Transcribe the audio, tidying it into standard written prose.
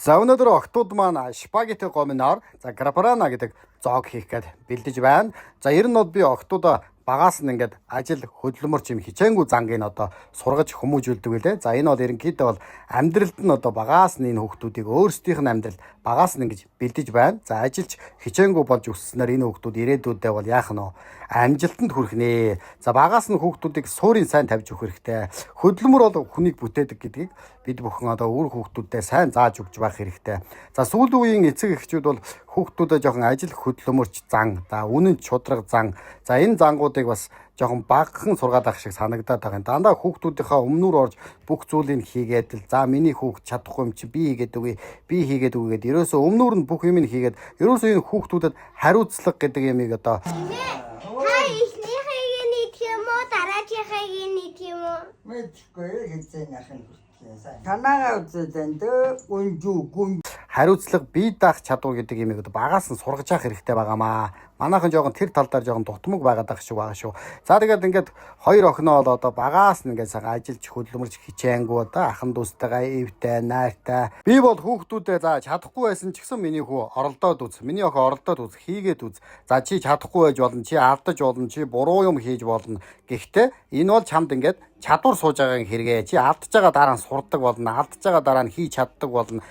За, өнөөдөр охидууд маань спагетти гоминоор, за, карбонара гэдэг зоог хийх гээд бэлдэж байна. За, ер нь бол би охидуудаа багаас нь ингээд ажил хөдөлмөрч юм хичээнгүй зангийг одоо сургаж хүмүүжүүлдэг үлээ. За, энэ бол ерөнхийдөө бол амьдралд нь одоо багаас нь энэ хүүхдүүдийг өөрсдийнх нь амьдрал багаас нь ингэж бэлдэж байна. За, ажилч хичээнгүй болж өсснөөр энэ хүүхдүүд ирээдүйдээ бол яах нь вэ? Амжилтанд хүрэх нэ. За, багаас нь хүүхдүүдийг суурийн сайн тавьж өгөх хэрэгтэй. Хөдөлмөр бол хүнийг бүтээдэг гэдгийг бид бүхэн одоо үр хүүхдүүдэд сайн зааж өгч байх хэрэгтэй. За, сүүлийн үеийн эцэг эхчүүд бол хүүхдүүдэд жоохон ажил хөдөлмөрч зан, за, үнэн шударга зан. За, энэ зангуудыг бас жоохон багахан сургаад байх шиг санагдаад байгаа юм. Дандаа хүүхдүүдийнхээ өмнөр орж бүх зүйлийг хийгээд л, за, миний хүүхд чадахгүй юм чи би хийгээд өгье, би хийгээд өгье гэдээ ерөөсөө өмнөр нь бүх юм хийгээд, ерөөсөө энэ хүүхдүүдэд хариуцлага гэдэг юмыг одоо Та эхнийхийг нь идэх юм уу, дараагийнхыг нь идэх юм уу? Мэдэхгүй, хэзээ нахын хүртлээ. Сайн. Танаагаа үзээд байна дөө. Гүнжүү гүн. Хариуцлага, бие даах чадвар гэдэг юмыг одоо багаас нь сургаж явах хэрэгтэй байгаамаа. Манайхан жоохон тэр тал дээр жоохон дутмаг байгаад байх шиг байгаа шүү. За, тэгээд ингээд хоёр охиноо бол одоо багаас нь ингээд сайхан ажиллаж хөдөлмөрч хичээнгүй, одоо ахын дүүстэйгээ эвтэй, найртай. Би бол хүүхдүүдээ, за, чадахгүй байсан ч гэсэн миний хүү оролдоод үз. Миний охин оролдоод үз, хийгээд үз. За, чи чадахгүй байж болно, чи алдаж болно, чи буруу юм хийж болно. Гэхдээ энэ бол чамд ингээд чадвар сууж байгаа хэрэгээ. Чи алдаж байгаа дараа нь сурдаг болно, алдаж байгаа дараа нь хийж чаддаг болно.